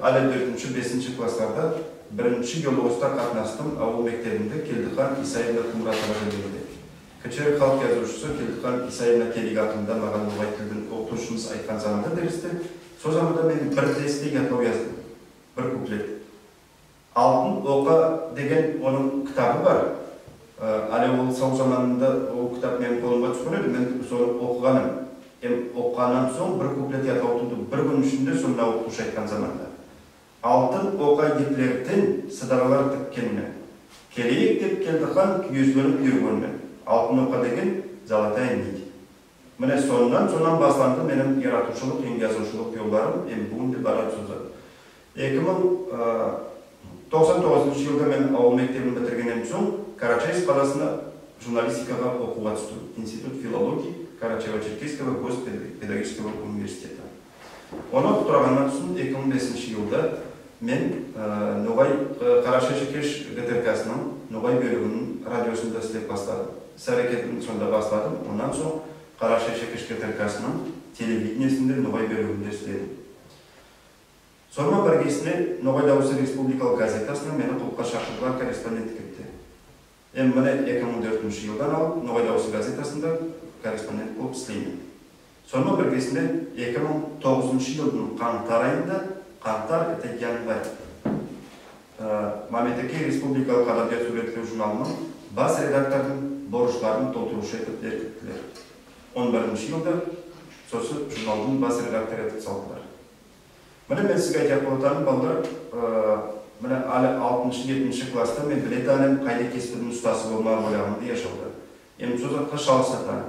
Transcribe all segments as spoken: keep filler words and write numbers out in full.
Аьли доьртинши, бесинши классларда биринши йолыгыста катнастым авыл мектебинде Келдихан Исаевна Кумратова дегенде. Кичи халк язувшысы Келдихан Исаевна Келик акында мага ногай тилдинъ окытувшымыз айткан заманда деристе, сол заманда мен бир деристе ятлав яздым. Бир куплет. «Алтын ока» деген онынъ китабы бар. Аь, аьли ол сав заманымда ол китап меним колыма туьскен эди, мен соны окыганым. Эм окыганнан сонъ бир куплет ятлав тувды, бир куьн ишинде, сонда окытувшы айткан заманда. «Алтын ока йиплерден сыдыралар тиккенмен, келеек деп Келдихан куьезленип юргенмен. Алтын ока деген золотая нить». Мине соннан, соннан басланды меним яратувшылык эм язувшылык йолларым, эм буьгуьн де барады сол зат. Эки мынъ, аь, токсан тогызыншы йылда мен авыл мектебин битиргеннен сонъ Карачаевск каласына журналистикага окувга туьстим. Институт филологии Карачаево-Черкесского госпедагогического университета. Оны окып турганнан сонъ эки мынъ бесинши йылда мен, аь, ногай, аь, Карашай-Шеркеш ГТРКсынынъ ногай боьлигининъ радиосында ислеп басладым. Ис аьрекетин сонда басладым. Оннан сонъ Карашай-Шеркеш ГТРКсынынъ телевидениесинде ногай боьлигинде иследим. Соннан биргесине «Ногай давысы» республикалык газетасына мени куллыкка шакырдылар корреспондент кепте. Эм мине эки мынъ доьртинши йылдан алып «Ногай давысы» газетасында корреспондент болып ислеймен. Соннан биргесине эки мынъ тогызыншы йылдынъ канътар айында, канътар — это январь, аь, «Маьметекей» республикалык адабият суьвретлев журналынынъ бас редактордынъ борышларын толтырувшы этип бекиттилер. Он биринши йылда сосы журналдынъ бас редакторы этип салдылар. Мине мен сизге айтаяк болатаганым, балалар, аь, мине аьли алтыншы, етинши класста мен билетаганман кайдай кеспидинъ устасы болмага болаганымды яшавда. Эм сол затка шалысатаганман.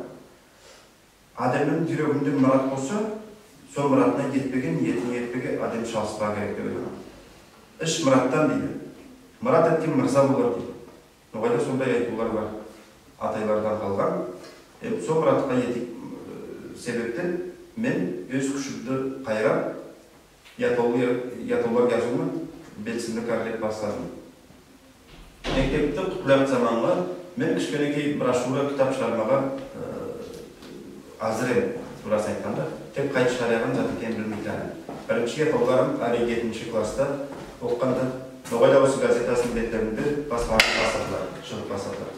Аьдемнинъ юрегинде мырат болса, сол мыратына етпеге, ниетине етпеге аьдем шалыспага керек деп ойлайман. «Иш мыраттан», — дейди. «Мырат эткен мырза болар», — дейди. Ногайда сондай айтувлар бар, атайлардан калган. Эм сол мыратка етеек, аь, себептен мен оьз куьшимди кайрап, ятлавлар, ятлавлар язувды белсенди каьрлеп басладым. Мектепти кутлаган заманга мен кишкенекей брошюра, китап шыгармага, аь, аьзир эдим, турасын айтканда. Тек кайтип шыгараяган зат экенин билмейтаганман. Биринши ятлавларым аьли етинши класста окыганда «Ногай давысы» газетасынынъ бетлеринде баспага басладылар, шыгып басладылар.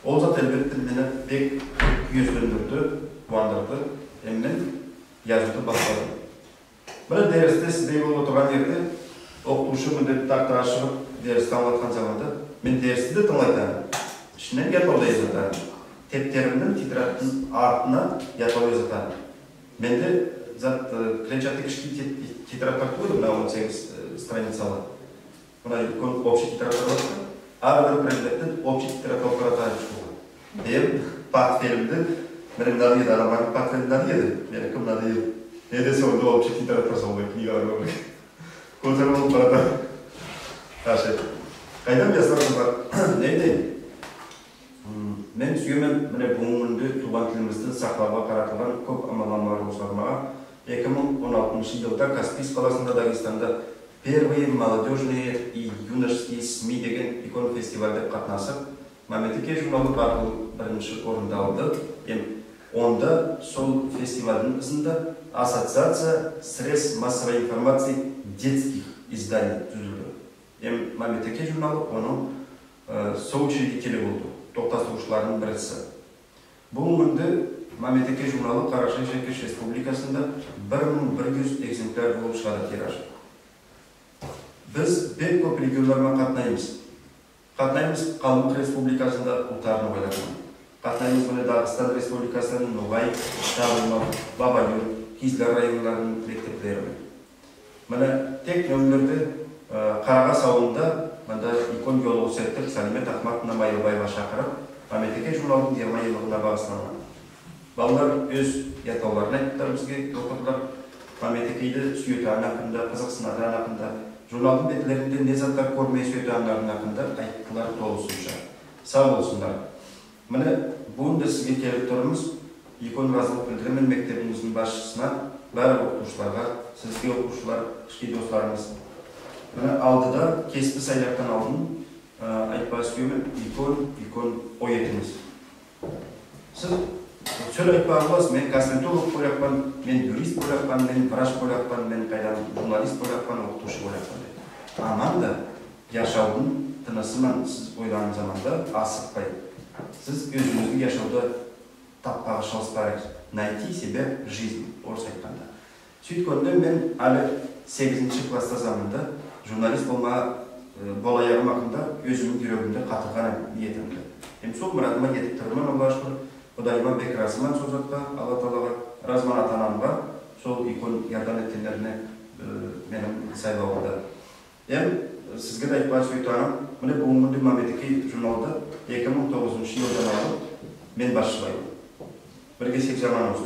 Ол зат, аьлбетте, мени бек куьезлендирди, кувандырды. Эм мен язувды басладым. Мине деристе сиздей болып олтырган ерде окытувшы мине тактага шыгып деристи анълаткан заманда мен деристи де тынълайтаганман, ишиннен ятлав да язатаганман. Тептеримнинъ тетрадьтынъ артына ятлав язатаганман. Менде зат, аь, клетчатый кишкей тет-, тетрадьлар тувыл эди, мына он сегиз, аь, страницалы. Мына уьйкен общий тетрадьлар бар. Аьр бир предметти общий тетрадька алып баратаганман школга. Эм портфелимди, мине мынав ерде, аьдемнинъ портфели мынав ерде, меники мынав ерде. Неге десе, онда общий тетрадьлар, сондай книгалар бар. Коьтерип алып баратаганман. Аьше. Кайдам, яслар, кызлар? Не айтайым? М, мен суьемен, мине, буьгуьнги куьнде тувган тилимизди саклавга каратылган коьп амаллар оьткермеге. Эки мынъ он алтыншы йылда Каспийск каласында, Дагестанда «Первые молодёжные и юношеские СМИ» деген уьйкен фестивальде катнасып, «Маьметекей» журналы бар йыл биринши орынды алды. Эм онда сол фестивальдинъ ызында Ассоциация средств массовой информации детских изданий туьзилди. Эм «Маьметекей» журналы онынъ, аь, соучредители болды, топтастырувшыларынынъ бириси. Буьгуьнги куьнде «Маьметекей» журналы Карашай-Шеркеш Республикасында бир мынъ бир юз экземпляр болып шыгады тиражы. Биз бек коьп регионлар ман катнаймыз. Катнаймыз Калмык Республикасында Утар ногайлар ман. Катнаймыз мине Дагестан Республикасынынъ Ногай, Шагыймал, Бабаюрт, Кизляр районларынынъ мектеплери мен. Мине, тек соьйлерде, аь, Карагас авылында мунда уьйкен йолыгыс эттик, Салимет Ахматовна Майылбаева шакырып, «Маьметекей» журналдынъ йырма йыллыгына багысланган. Балалар оьз ятлавларын айттылар бизге, окыдылар. «Маьметекейди» суьетаганы акында, кызыксынатаганы акында, журналдынъ бетлеринде не затлар коьрмеге суьетаганларынынъ акында айттылар толысынша. Сав болсынлар. Мине, буьгуьн де сизге келип турамыз. Уьйкен разылык билдиремен мектебимиздинъ басшысына, баьри окытувшыларга, сизге, окытувшылар, кишкей досларымыз. Мине, алдыда кеспи сайлаптан алдын, аь, айтпага суьемен уьйкен, уьйкен ой этинъиз. Сиз Соьз айтпага боласыз, мен косметолог болаяк пан, мен юрист болаяк пан, мен врач болаяк пан, мен кайдам журналист болаяк пан, окытувшы болаяк пан деп. Аман да, яшавдынъ тынысы ман сиз ойланаган заманда асыкпай, сиз оьзинъизди яшавда таппага шалыспага керек. Найти себя в жизни, орыс айтканда. Суьйткенде мен аьли сегизинши класста заманда журналист болма, э, болаягым акында оьзимнинъ юрегимде катырган эдим ниетимди. Эм сол мырадыма етип турман, Аллага шуькир. Кудайыма бек разыман сол затка, Алла Таалага, разыман ата-анама, сол уьйкен ярдам эткенлерине, э, меним сайлавымда. Эм сизге де айтпага суьемен, мине буьгуьнги Маметекей журналды эки мынъ тогызыншы йылдан алып мен басшылайман. Бир кесек заман озды.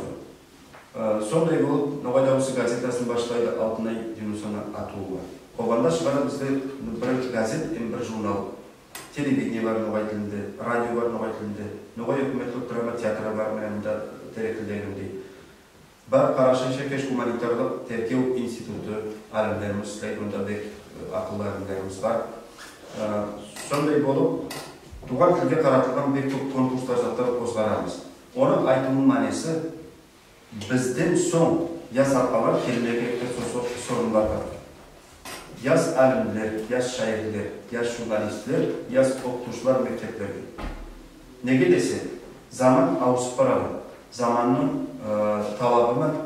Э, сондай болып, «Ногай давысы» газетасын баслайды Алтынай Юнусовна Атуова. Кобанда шыгады бизде бир газет эм бир журнал. Телевидение бар ногай тилинде, радио бар ногай тилинде, ногай оькимет драма театры бар, мине мунда Терекли-де дегендей. Бар Карашай-Шеркеш гуманитарлык теркев институты, алимлеримиз ислейди, онда бек, э, акыллы алимлеримиз бар. Э, сондай болып, тувган тилге каратылган бек коьп конкурслар, затлар озгарабыз. Онынъ айтувымнынъ маьнеси, бизден сонъ яс апалар келмеге керекте сол, сол орынларга. Яс алимлер, яс шаирлер, яс журналистлер, яс окытувшылар мектеплерде. Неге десе, заман авысып барады. Заманнынъ, э, талабы ман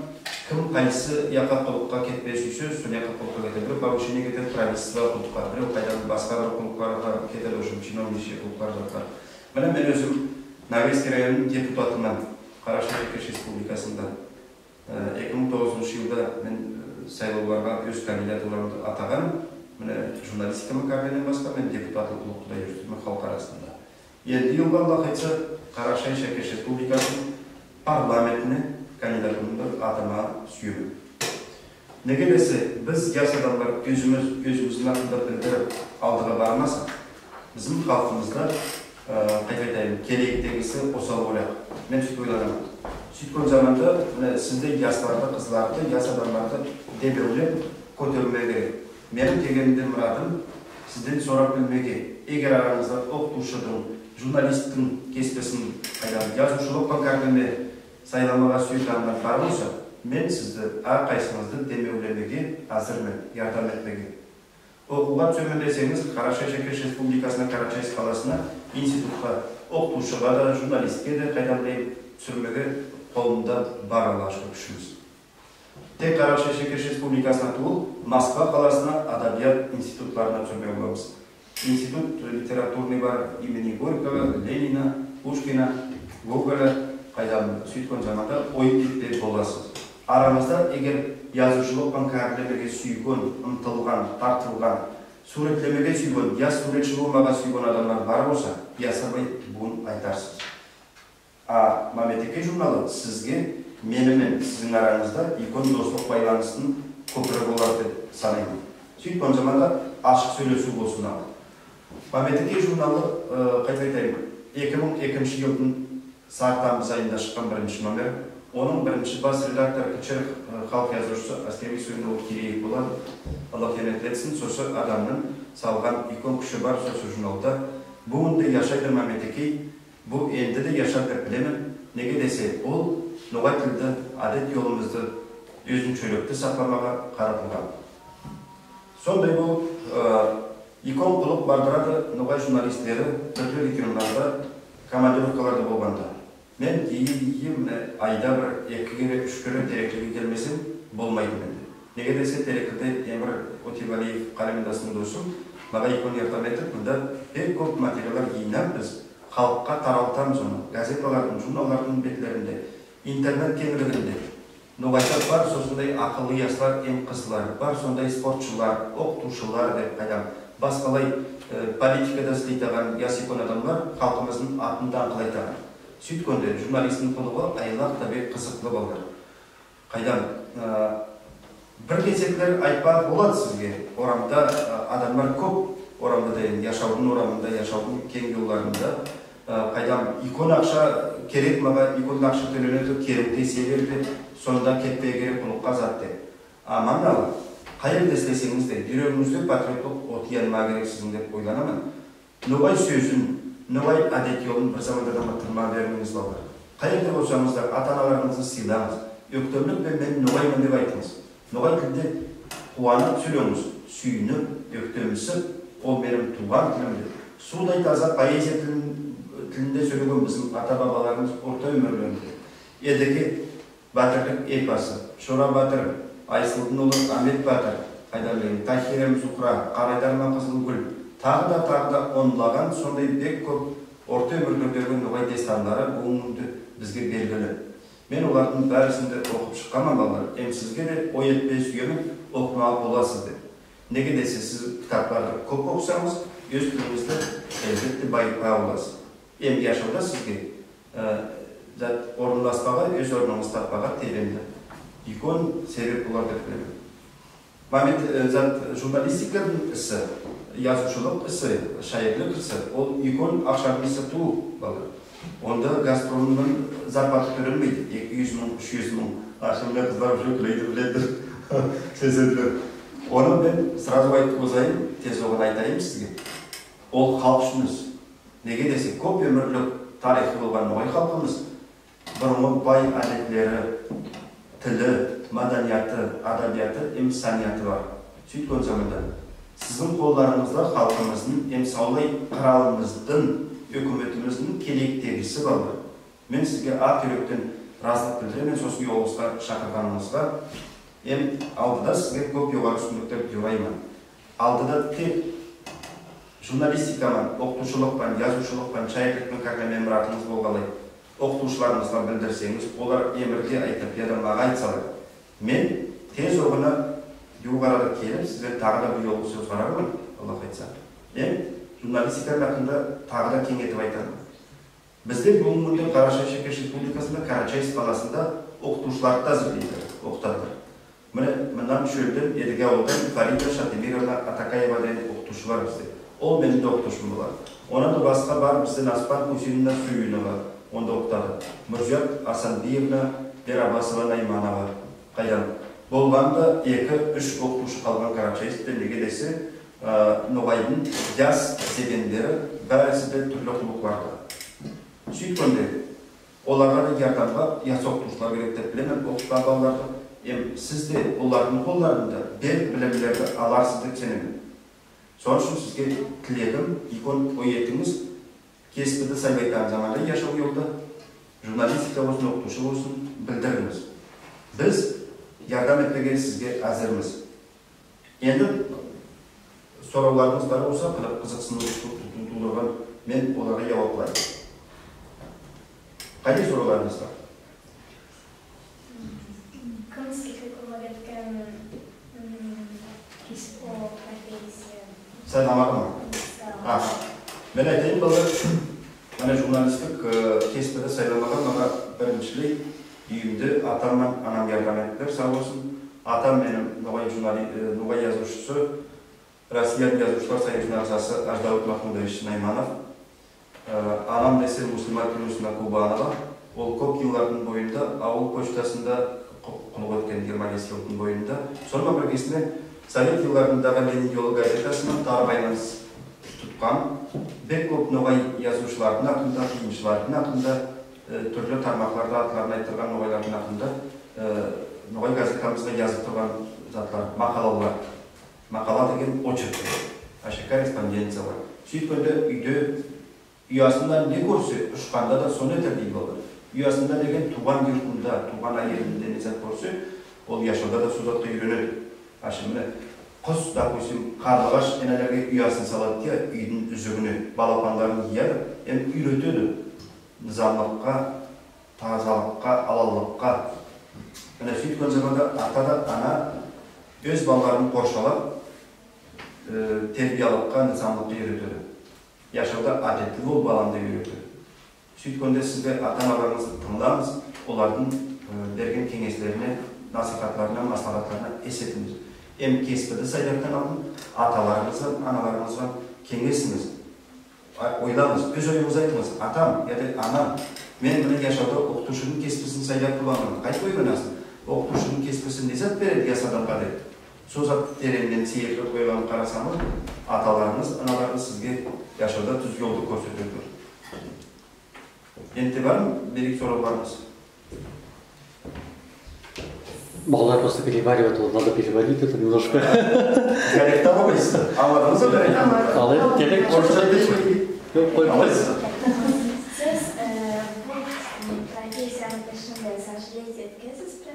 ким кайсы якка куллыкка кетпеге суьйсе, сол якка куллыкка кетеди. Бирев повышение кетеди правительствога куллыкка, бирев кайдам баска бир куллыкларга кетеди, уже чиновничий куллыклар, затлар. Мине мен оьзим Ногайский районнынъ депутатыман Карашай-Шеркеш Республикасында. Э, эки мынъ тогызыншы йылда мен, э, сайлавларга оьз кандидатурамды атаганман. Мине журналистика макарленнен баска мен депутатлык куллыкты да юритемен халк арасында. Энди йылга, Алла айтса, Карашай-Шеркеш Республикасынынъ парламентине кандидатымды атамага суьемен. Неге десе, биз, яс аьдемлер, оьзимиз оьзимиздинъ акында билдирип алдыга бармасак, бизим халкымызда, э, кайтип айтайым, келеектегиси осал болаяк. Мен суьйтип ойланаман. Суьйткен заманда, мине, сиздей ясларды, кызларды, яс аьдемлерди демевлеп коьтермеге керек. Меним келгенде мырадым сизден сорап билмеге. Эгер аранъызда окытувшыдынъ, журналисттинъ кесписин, кайдам, язувшылык пан каьрлеме сайламага суьйген аьдемлер бар болса, мен сизди, аьр кайсынъызды демевлемеге аьзирмен, ярдам этпеге. Окувга туьсемен десенъиз, Карашай-Шеркеш Республикасына, Карачаевск каласына, институтка, окытувшыга да, журналистке де, кайдам дейим, туьсирмеге колымда бар, Аллага шуькир, куьшимиз. Тек Карашай-Шеркеш Республикасына тувыл, Москва каласына адабият институтларына туьсирмеге боламыз. Институт литературный бар имени Горького, Ленина, Пушкина, Гоголя, кайдам, суьйткен заманда ойып кетпеге боласыз. Аранъызда эгер язувшылык пан каьрлемеге суьйген, ымтылган, тартылган, суьвретлемеге суьйген, яс суьвретши болмага суьйген аьдемлер бар болса, ясамай буьгуьн айтарсыз. А «Маметекей» журналы сизге, мени мен сиздинъ аранъызда уьйкен дослык байланыстынъ коьпири болар деп санайман. Суьйткен заманда ашык соьйлесуьв болсын ага. «Маметекей» журналы, э, кайтип айтайым, эки мынъ экинши йылдынъ сарытамыз айында шыккан биринши номер. Онынъ биринши бас редакторы кичи, э, халк язувшысы Аскербий Суьюн улы Киреев болады. Алла кеннетлетсин, сосы аьдемнинъ салган уьйкен куьши бар сосы журналда. Буьгуьн де яшайды «Маметекей». Бу энди де яшар деп билемен. Неге десе, ол ногай тилди, аьдет-йолымызды, оьзиншеликти сакламага каратылган. Сондай болып, э, уьйкен куллык бардырады ногай журналистлери туьрли регионларда командировкаларда болганда. Мен ийи-ийи, мине, айда бир эки кере, уьш кере Тереклиге келмесем болмайды менде. Неге десе, Тереклиде Эмир Отевалиев, калемдасым, досым, мага уьйкен ярдам этип, мунда бек коьп материаллар йыйнап, биз халкка таралтамыз оны. Газеталардынъ, журналлардынъ бетлеринде, интернет кенълигинде. Ногайда бар сосындай акыллы яслар эм кызлар, бар сондай спортшылар, окытувшылар деп, кайдам, баскалай, э, политикада ислейтаган ясуьйкен аьдемлер халкымыздынъ атын данъкылайтаган. Суьйткенде журналисттинъ куллыгы айлак та бек кызыклы болар. Кайдам, э, бир кесеклер айтпага болады сизге, орамда, э, аьдемлер коьп, орамда деген, яшавдынъ орамында, яшавдынъ кенъ йолларында, э, кайдам, уьйкен акша керек мага, уьйкен акша тоьленеди, керуьв тиесе береди, сонда кетпеге керек куллыкка зат деп. А мунда, кай ерде ислесенъиз де, юрегинъизде патриотлык от янмага керек сиздинъ деп ойланаман. Ногай соьзин, ногай аьдет-йолын бир заманда да мытырмага берменъиз, балалар. Кай ерде болсанъыз да, ата-аналарынъызды сыйламыз. Оьктемлик пен «мен ногайман» деп айтынъыз. Ногай тилде куванып соьйленъиз, суьйинип, оьктемсип, «ол меним тувган тилим» деп. Сувдай таза поэзия тилин-, тилинде соьйлеген бизим ата-бабаларымыз орта оьмирлеринде. «Эдиге баьтирлик» эпосы, «Шора баьтир», «Айсылудынъ улы Амет баьтир», кайдан билейим, «Тахир эм Зухра», «Карайдар ман Кызыл гуьл», тагы да, тагы да онлаган сондай бек коьп орта оьмирлердеги ногай дестанлары буьгуьнги куьнде бизге белгили. Мен олардынъ баьрисин де окып шыкканман, балалар. Эм сизге де ой этпеге суьемен, окымага боласыз деп. Неге десе, сиз китапларды коьп окысанъыз, оьз тилинъизди, аьлбетте, байытпага боласыз. Эм яшавда сизге, аь, зат орынласпага, оьз орнынъызды таппага теренъде уьйкен себеп болар деп билемен. Мамет, аь, зат, журналистикадынъ иси, язувшылык иси, шаирлик иси, ол уьйкен акшадынъ иси тувыл, балалар. Онда гастрольный зарплата тоьленмейди. Эки юз мынъ, уьш юз мынъ. Аьше мине кызлар уже биледи, биледи. Сезедилер. Оны мен сразу айтып озайым, тез оган айтайым сизге. Ол халк уьшин ис. Неге десе, коьп оьмирлик тарихы болган ногай халкымыз, бурынгы бай аьдетлери, тили, маданияты, адабияты эм санияты бар. Суьйткен заманда сиздинъ колларынъызда халкымыздынъ эм савлай кыралымыздынъ, оькиметимиздинъ келеектеги иси, балалар. Мен сизге ак юректен разылык билдиремен сосы йолыгыска шакырганынъызга. Эм алдыда сизге коьп йогары уьстинликлер йорайман. Алдыда тек журналистика ман, окытувшылык пан, язувшылык пан, шаирлик пен каьрлеме мыратынъыз болганлай, окытувшыларынъызга билдирсенъиз, олар Эмирге айтып, я да мага айтсалар, мен тез огана ювык арада келип, сизден тагы да бир йолыгысув сорарман, Алла айтса. Мен журналистикадынъ акында тагы да кенъ этип айтарман. Бизде буьгуьнги куьнде Карашай-Шеркеш Республикасында, Карачаевск каласында окытувшыларды да аьзирлейди, окытадылар. Мине, мыннан Шоьлден, Эдиге авылдан Фарида Шатемировна Атакаева деген окытувшы бар бизде. Ол меним де окытувшым болады. Оннан да баска бар бизде Аспан Хусейновна Суюнова, онда окытады. Мурзият Асанбиевна Берабасова-Найманова. Кайдан? Болганда эки-уьш окытувшы калган Карачаевскте, неге десе, аь, ногайдынъ яс дегенлери баьриси де туьрли куллыкларда. Суьйткенде, оларга да ярдамга яс окытувшылар керек деп билемен, окыткан балаларды. Эм сиз де олардынъ колларында бек билимлерди аларсыз деп сенемен. Сонынъ уьшин сизге тилегим, уьйкен ой этинъиз, кеспиди сайлайтаган заманда яшав йолда, журналистика болсын, окытувшы болсын, билдиринъиз. Биз ярдам этпеге сизге аьзирмиз. Энди соравларынъыз бар болса, кызык, кызыксынув ту-, ту-, тувдырган, мен оларга яваплайым. Кайдай соравларынъыз бар? Ким сизге коьмек эткен, м, ис, о, профессия? Сайламага ма? Сайламага. Аха. Мен айтайым, балалар, мине, журналисттик, аь, кеспиди сайламага мага бириншилей уьйимде атам ман анам ярдам эттилер, сав болсын. Атам меним ногай журнали-, аь, ногай язувшысы, Россиядынъ Язувшылар союзынынъ агзасы Аждавут Махмудович Найманов. Аь, анам десе Муслимат Юнусовна Кубанова. Ол коьп йыллардынъ бойында авыл почтасында ку-, куллык эткен, йырма бес йылдынъ бойында. Сонынъ ман биргесине Совет йылларындагы «Ленин йолы» газетасынынъ тар байланыс туткан, бек коьп ногай язувшылардынъ акында, кыйыншылардынъ акында, аь, туьрли тармакларда атларын айттырган ногайлардынъ акында, аь, ногай газетамызга язып турган затлар, макалалар. Макала деген очерк, аьше корреспонденциялар. Суьйткенде уьйде уясында не коьрсе, ушканда да соны этер дейди балалар. Уясында деген тувган юртында, тувган аьелинде не зат коьрсе, ол яшавда да сол затка уьйренеди. Аьше мине кус, допустим, карлыгаш энелерге уясын салады да, уьйдинъ уьзигине балапанларын йыяды, эм уьйретеди низамлыкка, тазалыкка, алаллыкка. Мине, суьйткен заманда ата да, ана оьз балаларын коршалап, аь, тербиялыкка, низамлыкка уьйретеди. Яшавда аьдетли бол, балам, деп уьйретеди. Суьйткенде сиз де ата-аналарынъызды тынъланъыз, олардынъ, аь, берген кенъеслерине, насихатларына, маслагатларына эс этинъиз. Эм кеспиди сайлатаган алдын аталарынъызга, аналарынъызга кенъесинъиз. А, ойланъыз, оьз ойынъызды айтынъыз. Атам, я да анам, мен мине яшавда окытувшыдынъ кесписин сайлап турганман. Кайтип ойланасынъ? Окытувшыдынъ кесписи не зат береди яс аьдемге деп. Сол затты теренънен сейирлеп ойланып карасанъыз, аталарынъыз, аналарынъыз сизге яшавда туьз йолды коьрсетедилер. Энди бармы бир-эки соравларынъыз? Балалар просто переваривают, вот надо переварить это немножко. Диалектологиясы. Анъладынъызба? Ал энди диалект. Орысша айтайым ба? Йок, кой. Алайсыз ба? Сиз, э, бу профессияны тышында сожалеть этесизбе?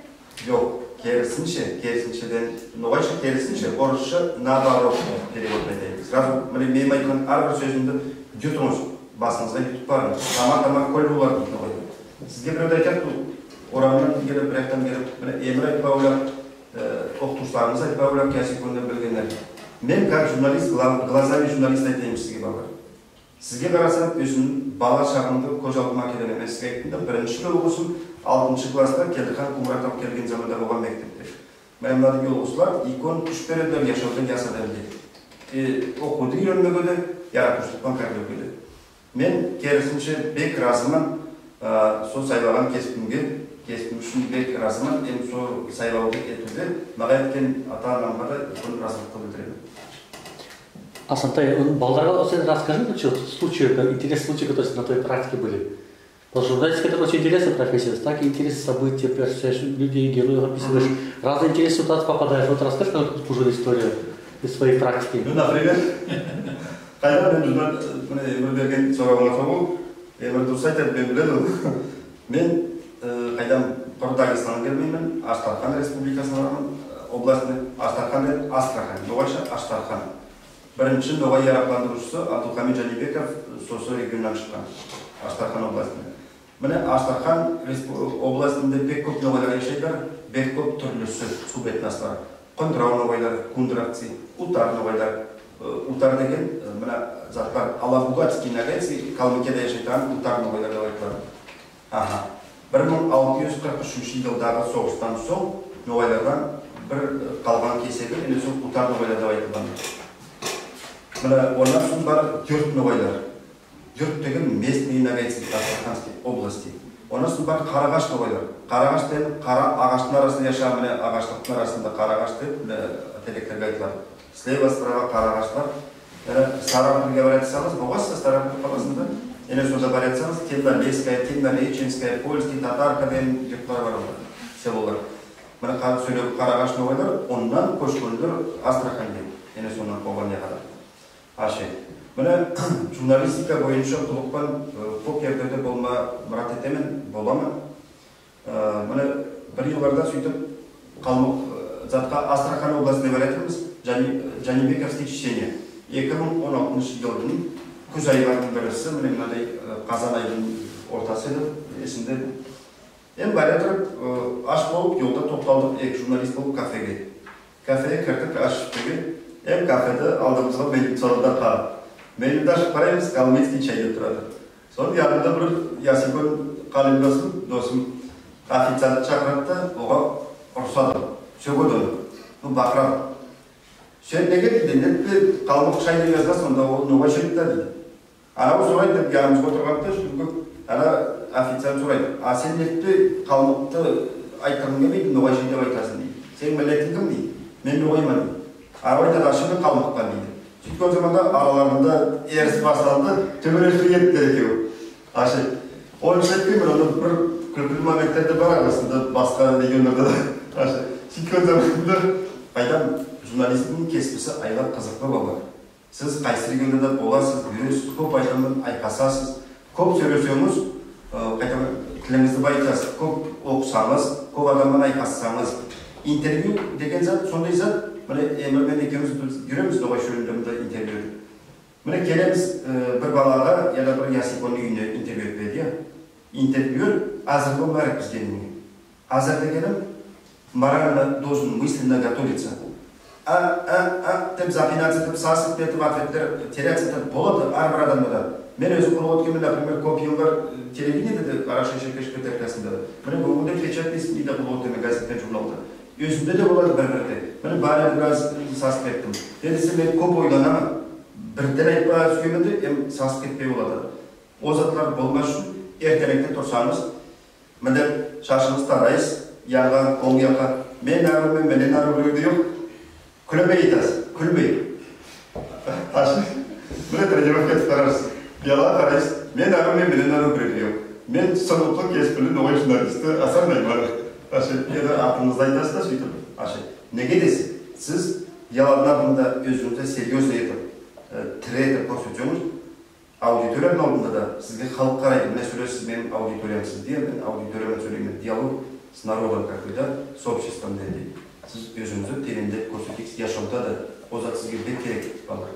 Йок, керисинше, керисинше, ногайша керисинше, орысша наоборот перевод этеди. Сразу, мине, меним айткан аьр бир соьзимди ютынъыз, басынъызга ютып барынъыз. Тамар-тамар коьл болар дейди ногай. Сизге бирев де айтады, бу орамнан келип, бир яктан келип, мине, Эмир айтпага ойлап, э, окытувшыларымыз айтпага ойлап, касиб коьниннен билгенлер. Мен как журналист, гла- глазами журналиста айтайым сизге, балалар. Сизге карасам, оьзим бала шагымды коьз алдыма аькелемен. Мен сизге айттым да, биринши йол болсын, алтыншы класста Келдихан Кумратов келген заманда болган мектепте. Мине мынавдай йолыгыслар уьйкен куьш бередилер яшавда яс аьдемге. Э, окувды уьйренмеге де, яратувшылык пан каьрлевге де. Мен, керисинше, бек разыман, а, сол сайлаган кесибимге, кесибим уьшин бек разыман, эм сол сайлавды этуьвде мага эткен ата-анамга да уьйкен разылык билдиремен. Асантай, балаларга сен расскажи лучше случаи, интересные случаи, которые на твоей практике были. Потому что журналистика — это очень интересная профессия. Так интересные события, пересекаешь людей, героев описываешь. Разные интересные ситуации попадаешь. Вот расскажи какую-то историю из своей практики. Ну, например, кайдам, мен журнал, мине, Эмир берген соравынъа сав бол. Эмир дурыс айтады, мен билемен оны. Мен, э, кайдам, куры Дагестаннан келмеймен, Аштархан республикасыннан бараман, э, областьтан, Аштархан деп, Астрахань, ногайша Аштархан. Биринши ногай ярыкландырувшысы Абдулхамид Джанибеков, сосы регионнан шыккан, Аштархан областьтан. Мине, Аштархан респу- областьтинде бек коьп ногайлар яшайдылар, бек коьп туьрлиси, субэтнослар. Кундырав ногайлар, кундыровцы, утар ногайлар. Э, утар деген, э, мине, затлар, алабугатский ногайцы, Калмыкияда яшайтаган утар ногайлар деп айтылады. Аха. Бир мынъ алты юз кырк уьшинши йылдагы согыстан сонъ ногайлардан бир, э, калган кесеги, мине, сол утар ногайлар деп айтылган. Мине, оннан сонъ бар юрт ногайлар. Юрт деген местные ногайцы Астраханской области. Оннан сонъ бар карагаш ногайлар. Карагаш деген кара агаштынъ арасында яшаган, мине, агашлыктынъ арасында карагаш деп, мине, тереклерге айтылады. Слева, справа карагашлар. Мине, Сарапулга баратсанъыз, богасыз Сарапул каласында. Мине, сонда баратсанъыз, Темнолесская, Темнореченская, Польский, Татарка деген юртлар бар онда, селолар. Мине, кара- соьле карагаш ногайлар, оннан коьшкенлер Астраханьге. Мине, соннан Кубаньга кадар. Аьше. Мине, журналистика бойынша куллык пан, э, коьп ерлерде болма мырат этемен, боламан. Э, мине, бир йылларда суьйтип калмык, э, затка Астрахань областьтинде баратырмыз, Джани- Джанибековский чтение. Эки мынъ он алтыншы йылдынъ куьз айларынынъ бириси, мине, мынавдай, э, казан айдынъ ортасы эди, эсимде. Эм баратырып, э, аш болып, йолда токталдык эки журналист болып кафеге. Кафеге кирдик, аш ишпеге. Эм кафеде алдымызга меню салды да, кара. Менюды ашып караймыз, калмыцкий чай деп турады. Сонынъ янында бир ясуьйкен калим досым, досым официантты шакырады да, ога урсады, соьгеди оны. Ну, бакырады. Сен неге, дейди, нетпе калмык чай деп язгансынъ, онда ол ногай чай да, дейди. Анав сорайды деп янымызда олтырган да, шуьлки, ана официант сорайды: «А сен нетпе калмыкты айттыргынъ келмейди, ногай чай деп айтасынъ?» — дейди. «Сенинъ миллетинъ ким?» — дейди. «Мен ногайман», — дейди. Анав айтады: «А шын мен калмыкпан», — дейди. Суьйткен заманда араларында эрис басланды, тоьбелесип еттилер экеви. Аьше. Онынъ уьшин мен оны бир куьлкили моментлер де бар арасында, баска регионларда да. Аьше. Суьйткен заманда, кайдам, журналисттинъ кесписи айлак кызыклы, балалар. Сиз кайсы регионда да боласыз, юресиз, коьп аьдем мен айкасасыз. Коьп соьйлесенъиз, э, кайтам, тилинъизди байытасыз. Коьп окысанъыз, коьп аьдем мен айкассанъыз. Интервью деген зат, сондай зат. Мине, Эмир мен экевимиз, биз юремиз ногай шоьлинде мунда интервью. Мине, келемиз, э, бир балага яде бир ясуьйкеннинъ уьйине интервью этпеге, я. Интервьюер аьзир болма керек бизге неге. Аьзир дегеним, морально должен мысленно готовиться. А, а, а деп запинаться этип, сасып кетип, ответлер теряться этип болады аьр бир аьдемде де. Мен оьзим куллык эткенмен, например, коьп йыллар, э, телевидениеде де, «Карашай-Шеркеш» передачасында да. Мине, буьгуьнде печатный СМИ-де куллык этемен, газетте, журналда. Оьзимде де болады бир-бирде. Мине, баьри бираз сасып кеттим. Неге десе, мен коьп ойланаман. Бирден айтпага суьемен де, эм сасып кетпеге болады. Ол затлар болмас уьшин эртенъ-экте турсанъыз, мине, шашынъызды тарайсыз, янга, онъ якка. Мен аьруьвмен, менен аьруьв бирев де йок. Куьлмей айтасыз, куьлмей. Аьше. Мине, тренировка этип карарсыз. Ялга карайсыз. Мен аьруьвмен, менен аьрув бирев де йок. Мен сырлы, кеспили ногай журналисти Асан Байманов. Аьше, энди атынъызды айтасыз да суьйтип. Аьше, неге десе, сиз яладан алдын да оьзинъизди серьёзно этип, э, тири этип коьрсетсенъиз, аудиториядынъ алдында да сизге халк карайды. Мине, соьйлейсиз, меним аудиториям сиз, деймен, аудитория ман соьйлеймен, диалог с народом, как бы, да, с обществом, дейди. Сиз оьзинъизди теренъирек коьрсетесиз яшавда да. Ол зат сизге бек керек, балалар.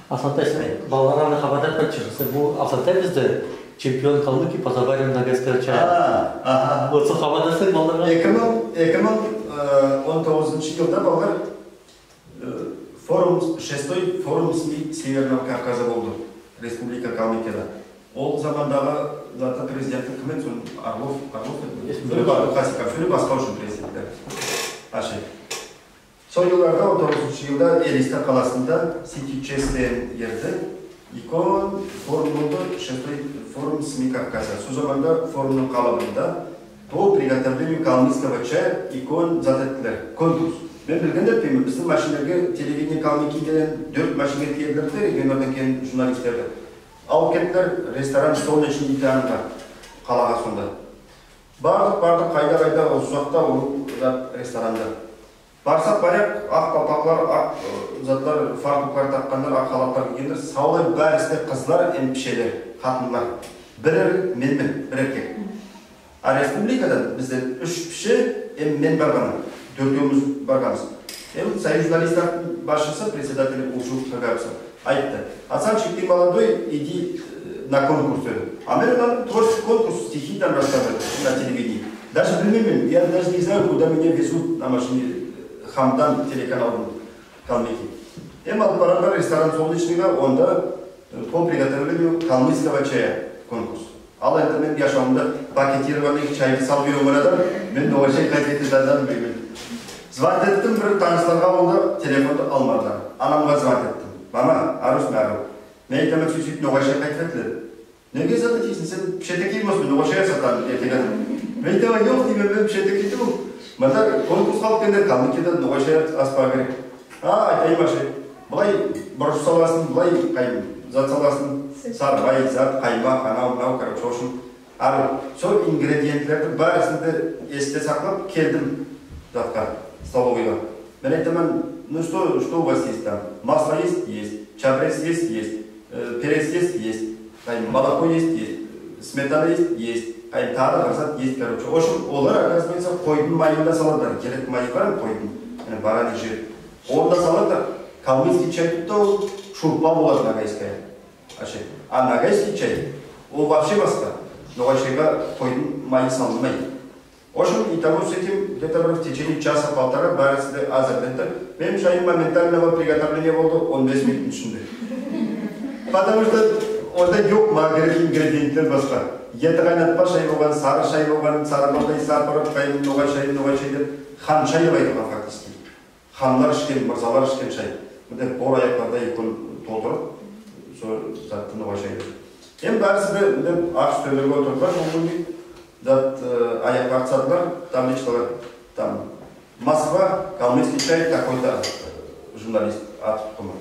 Асантай, сен балаларга да хабар этип айтшы. Сен, бу Асантай бизде чемпион Калмыкии по завариванию ногайского чая. А, аха. Вот, сол хабар этсенъ балаларга. Эки мынъ, эки мынъ, э, он тогызыншы йылда, балалар, э, форум, шестой форум СМИ Северного Кавказа болды, Республика Калмыкияда. Ол замандагы заты президенти ким эди? Сонъ Орлов, Орлов эди. Эсимде. Соьле Абдулхасиков, соьле баска ушын президентлер. Аьше. Сол йылларда, он тогызыншы йылда Элиста каласында, Сити Чест деген ерде, уьйкен форум болды, шестой форум СМИ Кавказа. Сол заманда форумнынъ калыбында по приготовлению калмыцкого чая уьйкен зат эттилер, конкурс. Мен билген де этпеймен, бизим машинлерге телевидение Калмыкии деген доьрт машинге тиедилер де, регионлардан келген журналистлерди алып кеттилер ресторан «Солнечный» деген калага сонда. Бардык, бардык, кайда, кайда, узакта, ол зат, ресторанда. Барсак, бараяк, ак калпаклар, ак, э, затлар, фартуклар такканлар, ак халатлар кийгенлер, савлай баьриси де кызлар эм пишелер, хатынлар. Бир эр-, менмен, бир эркек. А республикадан бизден уьш пише эм мен барганман, доьртевимиз барганмыз. Эм союз журналистлардынъ басшысы, председатели Ушуев Хагапсов айтты: «Асанчик, ты молодой, иди, э, на конкурс», — деди. А мен оннан творческий конкурс, стихи там рассказывать на телевидении. Даже билмеймен, я даже не знаю, куда меня везут на машине, э, Хамдан телеканалдынъ Калмыкии. Эм алып барадылар ресторан «Солнечныйга», онда, э, по приготовлению калмыцкого чая конкурс. Ал энди мен яшавымда пакетированный чайды салып уьйренген аьдем, мен ногай шай кайтип кететаганын билмеймен. Звонить эттим бир танысларга, онда телефонды алмадылар. Анамга звонить эттим. «Мама, арусмы, ару? Мен айтаман, суьйтип ногай шай кайтип кетти». «Неге зат этесинъ, сен пишетекеймисинъ, ногай шай сатаман», — дейди. Мен айтаман: «Йок, — деймен, — мен пишетекей тувыл. Мунда конкурс халк келгенде, Калмыкияда ногай шай аспага керек». «А, айтайым, аьше. Былай бурыш саласынъ, былай кайым, зат саласынъ, сарыбай, зат, каймак, анав, мынав, короче, в общем, ару». Сол ингредиентлерди баьрисин де эсте саклап келдим затка, столовыйга. Мен айтаман: «Ну что, что у вас есть там? Масло есть?» — «Есть». «Чабрец есть?» — «Есть». Э, перец есть? Есть. Кайым, молоко есть? Есть. Сметана есть? Есть. Кайым, тагы да бир зат есть, короче. В общем, олар, оказывается, койдынъ майын да салады. Керек майы бар ма койдынъ? Мине, бараний жир. Оны да салады. Калмыцкий чай тувыл да, ол шурпа болады ногайская. Аьше. А ногайский чай, ол вообще баска. Ногай шайга койдынъ майы салынмайды. В общем, и того с этим где-то в течение часа-полтора баьриси де аьзирленди. Меним чайым моментального приготовления болды он бес минуттынъ ишинде. Потому что онда йок, мага керек ингредиентлер баска. Етти кайнатпа чай болган, сары чай болган, сары балдай, сары парак, кайым, ногай чай, ногай чай деп, хан чай деп айтылган фактически. Ханлар ишкен, мырзалар ишкен чай. Мине, бор аякларда уьйкен толтырып, сол затты, ногай чайды. Эм баьриси де, мине, ак уьстеллерге олтырдылар, ол куьнде зат, э, аяклар тасладылар, табличкалар. Там: «Москва, калмыцкий чай, такой-то», э, журналист, аты-тукымы.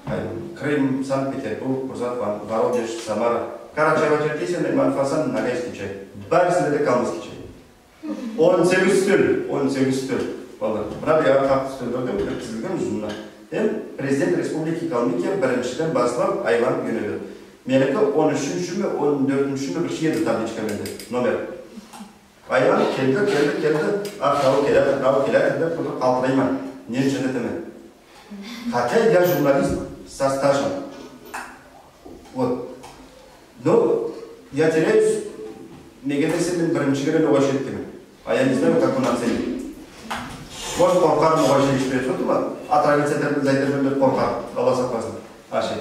Кайым, Крым, Санкт-Петербург, бир зат, Ван-, Воронеж, Самара. Карачаево-Черкесиядан Иман Фасан, ногайский чай. Баьрисинде де калмыцкий чай. Он сегиз уьстел, он сегиз уьстел. Валлай, мунавдай ак уьстеллердинъ оьткизилген узынына. Эм президент Республики Калмыкия бириншиден баслап айланып йоьнеди. Меники он уьшинши ме, он доьртинши ме, бир шей эди табличка менде, номер. Айланып келди, келди, келди. А, тагы келеятыр, тагы келеятыр деп, турып калтырайман. Нени ишинде этемен. Хотя я журналист со стажем. Вот. Но я теряюсь, неге десе мен биринши кере ногай шай эшиткенмен. А я не знаю, как он оценит. Может, коркар ногай шай ишпеге, сонъ да ма, отравиться этермен, зат этермен деп коркар, Алла сакласын. Аьше.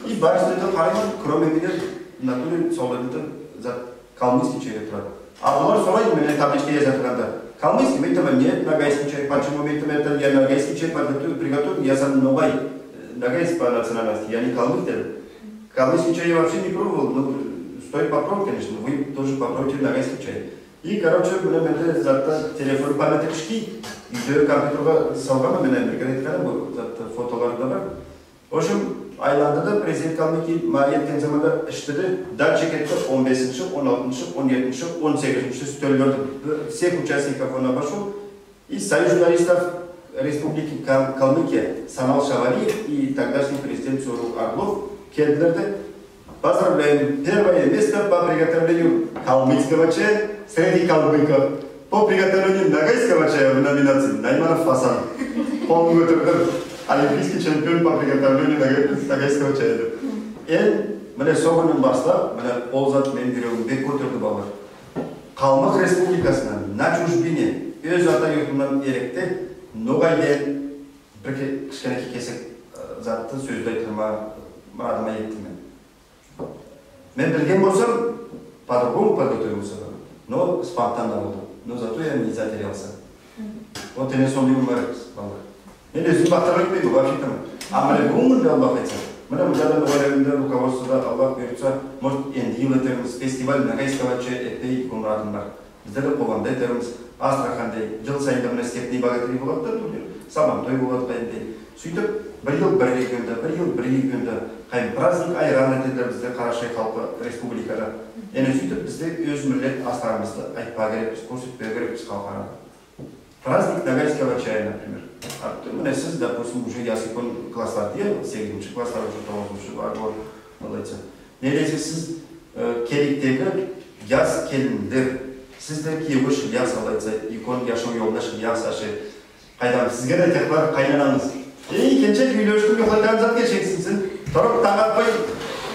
И баьрисине де карайман, кроме меня, в натуре сол ерде зат, калмыцкий чай деп турады. А олар сорайды, мине, табличка язатаганда: «Калмыцкий?» — мен айтаман: «Нет, ногайский чай». «Почему?» — мен айтаман: «Это я ногайский чай подготовил, приготовил, я сам ногай, э, ногай по национальности, я не калмык», — дедим. «Калмыцкий чай я вообще не пробовал, но стоит попробовать, конечно, вы тоже попробуйте ногайский чай». И, короче, мине, менде затта телефон памяти кишкей, уьйде компьютерге салганман, мине, бир кере айтканым, бу затта фотолар да бар. В общем, Айландырды президент Калмыкии, мага еткен заманда ишти де, дальше кетти, он бесинши, он алтыншы, он етинши, он сегизинши столларды. Всех участников он обошёл. И Союз журналистов Республики Кал- Калмыкия, Санал Шавалиев и тогдашний президент Сорух Орлов келдилер де: «Поздравляем! Первое место по приготовлению калмыцкого чая среди калмыков. По приготовлению ногайского чая в номинации Найманов Фасан». Колын коьтерди. Олимпийский чемпион по приготовлению нога- ногайского чая деп. Энди, мине, сол куьннен баслап, мине, ол зат меним юрегимди бек коьтерди, балалар. Калмык Республикасыннан, на чужбине, оьз ата юртымнан эректе ногай деген бир ке- кишкенекей кесек, э, затты, соьзди айтырга мырадыма еттим мен. Мен билген болсам, по-другому подготовился бы, но спонтанно болды. Но зато я не затерялся. Вот, мине, сондай болмага керекпиз, балалар. Мен оьзимди мактап айтпайман, вообще-то. А мине буьгуьнги куьнде, Алла айтса, мине, мунда да ногайларымыз да, руководствода, Алла буйыртса, может, энди йыл этермиз, фестиваль ногайского чая этпеге уьйкен мырадым бар. Бизлер де Кобанда этермиз, Астраханьда, йыл сайын да мине «Степные богатыри» болады да турнир, Сабантой болады кайда. Суьйтип, бир йыл бир регионда, бир йыл бир регионда, кайда праздник айрана этедилер бизде, карашай халкы республикада. Энди суьйтип, бизде оьз миллет асларымызды айтпага керекпиз, коьрсетпеге керекпиз халкка. Праздник ногайского чая, например. А мине сиз, допустим, уже ясы уьйкен класслар, дейик, сегизинши класслар, уже тогызыншы бар, вот, алай айтса. Неге десе, сиз, э, келеектеги яс келинлер, сиз де киевге шыгаясыз, алай айтса, уьйкен яшав йолына шыгаясыз аьше. Кайдам, сизге де айтаяк, бар, кайнананъыз: «Эй, келиншек, уьйлер уьшин йокайтаган зат кешексинъ сен. Турып, танъ атпай,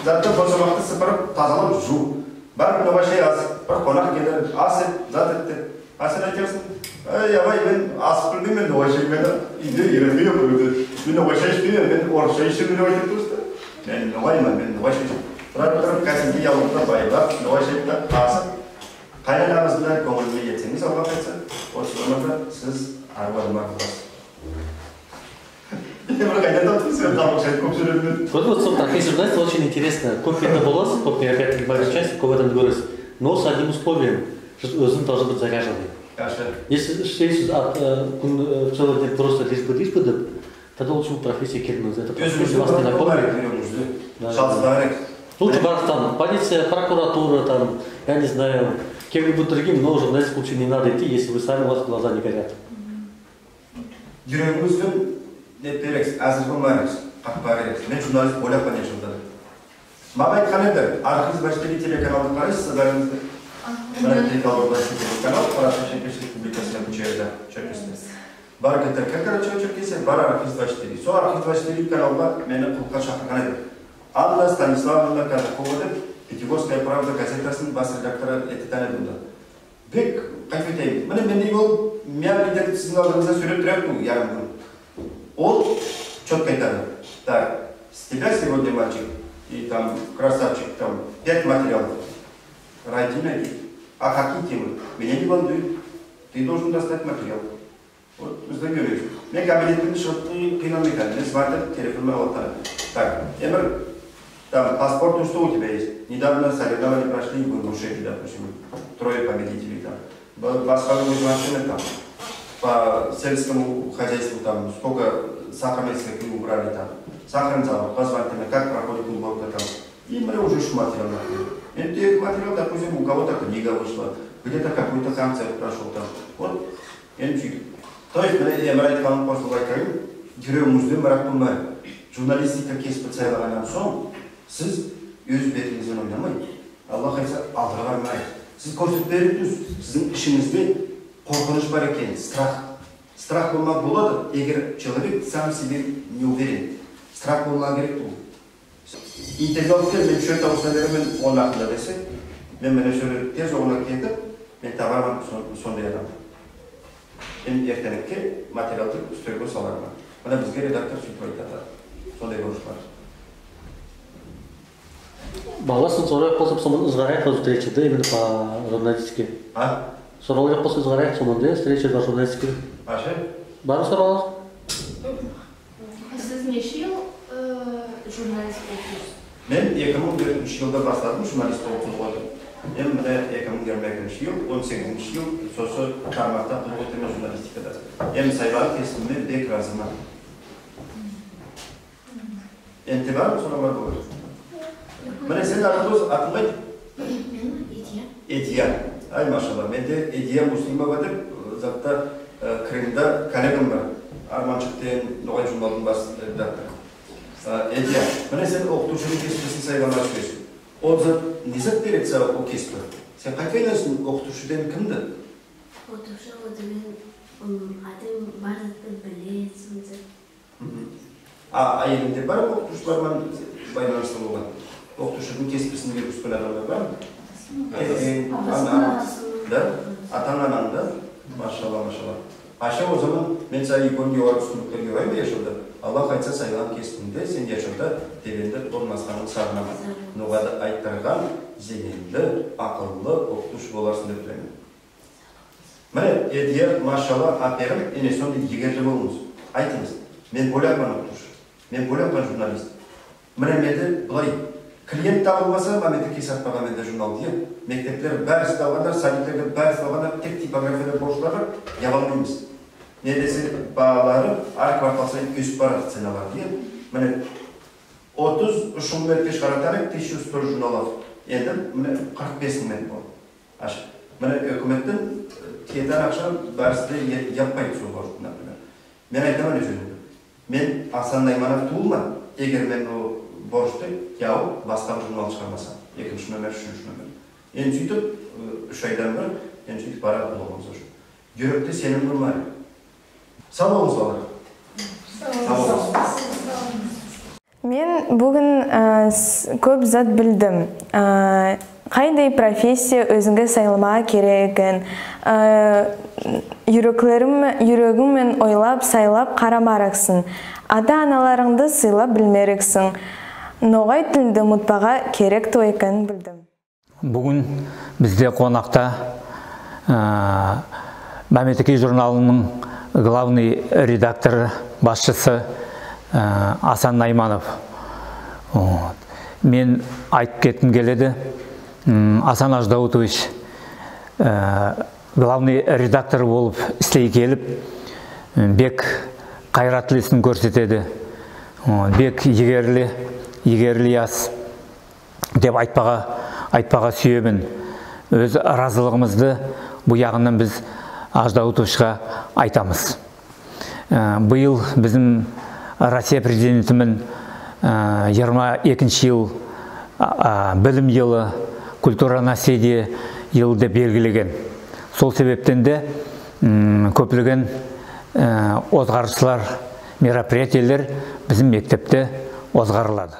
затты, босамакты сыпырып, тазалап, жув. Барып, ногай шай ас, бир конак келер, ас эт, зат эт», — деп. А сен айтарсынъ: «Эй, абай, мен асып билмеймен ногай шай, мен уьйде уьйренмегенмен, мен ногай шай ишпеймен, мен орысша ишемен», — деп айтып турасынъ да. «Мен ногайман, мен ногай шай ишемен». Турып, турып, касинге яйган байлап, ногай шайды асып, кайнананъыздынъ да коьнъилине етсенъиз, Алла айтса, вот, сонда да сиз ару аьдем боласыз. Бир кайда таптынъ сен, тамаша, коьп соьйлединъ. Вот, вот, сол профессия, знаете, очень интересно. Коьп ерде боласыз, коьп мероприятиелерде, большей части, коьп аьдемди коьресиз. Но с одним условием, что оьзинъиз должны быть заряженный. Хорошо. Если, если от, э, куьн, э, целый день просто лишь бы, лишь бы, да, тогда лучше бы профессия келмеңиз. Это профессия вас не накормит. Да, да. Лучше барып там полиция, прокуратура, там, я не знаю, кем-нибудь другим, но в журналистику лучше не надо идти, если вы сами, у вас глаза не горят. Юрегинъизге не бересиз, аьзир болмага керексиз, кайтпага керексиз. Мен журналист болаяк па не йылда? Мага айткан эди, «Архыз двадцать четыре» телеканалды карайсыз ба, баьринъиз де? Аха. Мине, телеканал, «Архыз двадцать четыре» телеканал, Карашай-Шеркеш Республикасында, Бучаевда, Черкесте. Бар ГТРК, короче, Черкесия, бар «Архыз двадцать четыре». Сол «Архыз двадцать четыре» каналга мени куллыкка шакырган эди. Анна Станиславовна Казакова деп, «Пятигорская правда» газетасынынъ бас редакторы этетаган эди онда. Бек, кайтип айтайым, мине, мендей болып, мен бир де сизинъ алдынъызда суьйретип тураяк ярым куьн. Ол четко айтады: «Так, с тебя сегодня, мальчик, и там, красавчик, там, пять материалов». «Родина, и, а какие темы? Меня не волнует. Ты должен достать материал». Вот, бизде коьре. Мен кабинеттен шыгып кыйналмайтаган, мен звонить этип, телефоннан алатаган. «Так, Эмир, там, по спорту что у тебя есть? Недавно соревнования прошли в Ингушетии, допустим, трое победителей там. Ба- баска куьнде звонить этемен там. По сельскому хозяйству там, сколько сахарной свеклы убрали там. Сахарный заводка звонить этемен, как проходит уборка там». И мине уже уьш материал. Энди эки материал, допустим, у кого-то книга вышла, где-то какой-то концерт прошёл там. Вот. Энди суьйтип. То есть, мине, Эмир айтканын косылып айтайым, юрегинъизде мырат болмага, журналистика кеспин сайлаганнан сонъ, сиз оьз бетинъизден ойнамай, Алла айтса, алдыга бармага, сиз коьрсетпеге керексиз, сизинъ ишинъизде коркыныш бар экен, страх. Страх болмага болады, эгер человек сам в себе не уверен. Страх болмага керек тувыл. Интервью алып кел, мен уьш рет тавысына беремен, онынъ акында десе, мен мине соьйлеп, тез онынъ акында кетип, мен табарман сон- сондай аьдемди. Мен эртенъгиге материалды уьстелге саларман. Мине, бизге редактор суьйтип айтады. Сондай борыш бар. Балалар, сиз сорайык болса, соман ызгарайык по встрече, да, именно по журналистике. А? Сорайык болса, ызгарайык соман, да, встреча по журналистике. Аьше? Барынъ сорайык. Сиз неше йыл, э, журналист болып юрсиз? Мен эки мынъ тоьртинши йылда басладым журналист болып кызыгуды. Мен мине эки мынъ йырма экинши йыл, он сегизинши йыл, сосы тармакта кызыгып ятырман журналистикада. Мен сайлаган кесибиме бек разыман. Энди барма, соннан бар болар. Мине, сенинъ атынъ, дос, атынъ кайтип? Меним Эдия. Эдия. Ай, машалла. Менде Эдия Муслимова деп, э, затта, э, Крымда коллегам бар. «Арманшык» деген ногай журналдынъ бас редакторы. Э, Эдия, мине, сен окытувшыдынъ кесписин сайламага суьесинъ. Ол зат, не зат береди сага ол кеспи? Сен кайтип айланасынъ окытувшы деген кимди? Окытувшы ол деген, м, аьдем бар затты биледи, сондай зат. Мгм. А аьелинъде барма окытувшылар ман байланыслы болган? Окытувшыдынъ кесписин юрист пен аьдемлер барма? Атасы. Эдинъ, атасы. Ананъ, да? Атанъ, ананъ, да? Машалла, машалла. Айша, о заман мен сага уьйкен йогары уьстинликлер йорайман яшавда. Алла айтса, сайлаган кеспинъде сен яшавда тебенъде орнасаганынъ сагынаман. Ногайды айттырган зейинли, акыллы окытувшы боларсынъ деп билемен. Мине, Эдия, машалла, аьперим, мине сондай йигерли болынъыз. Айтынъыз, мен болаякпан окытувшы, мен болаякпан журналист. Мине, менде былай, клиент табылмаса, ма менде кеси атпаган менде журнал деп. Мектеплер баьриси де алганлар, садиклерде баьриси де алганлар, тек типографияда борышлар бар, яба алмаймыз. Неге десе, баалары аьр квартал сайын оьсип барады ценалар деп. Мине, отыз уьш йыл бери шыгаратаган эдик тысяча сто журналов. Энди, мине, кырк бес йыл мен болды. Аьше. Мине, оькиметтинъ, э, кеткен акша баьриси де я-, яппайды сол борышты, например. Мен айтаман оьз оьзиме. Мен Асан Найманов тувылман, эгер мен ол борышты явып, баска бир журнал шыгармасам. Экинши номер, уьшинши номер. Энди суьйтип, э, уьш айдан бир, энди суьйтип барады блогымыз уже. Юректе сеним болмага керек. Сав болынъыз, балалар. Сав болынъыз. Мен буьгуьн, аь, с-, коьп зат билдим. Аь, кайдай профессия оьзинъе сайламага керек экенин, аь, юреклерим-, юрегинъ мен ойлап, сайлап карама керексинъ. Ата-аналарынъды сыйлап билмеге керексинъ. Ногай тилди умытпага керек тувыл экенин билдим. Буьгуьн бизде конакта, аь, «Маьметекей» журналынынъ главный редакторы, басшысы, аь, Асан Найманов. Вот. Мен айтып кетким келеди, м, Асан Аждаутович, аь, главный редактор болып ислей келип, м, бек кайратлы исин коьрсетеди. Вот. Бек йигерли, йигерли яс деп айтпага, айтпага суьемен. Оьз разылыгымызды бу ягыннан биз Аждаутовичке айтамыз. Аь, быйыл бизим Россия президенти мен, аь, йырма экинши йыл, а, а, билим йылы, культура наследия йылы деп белгилеген. Сол себептен де, м, коьплеген, аь, озгарыслар, мероприятиелер бизим мектепте озгарылады.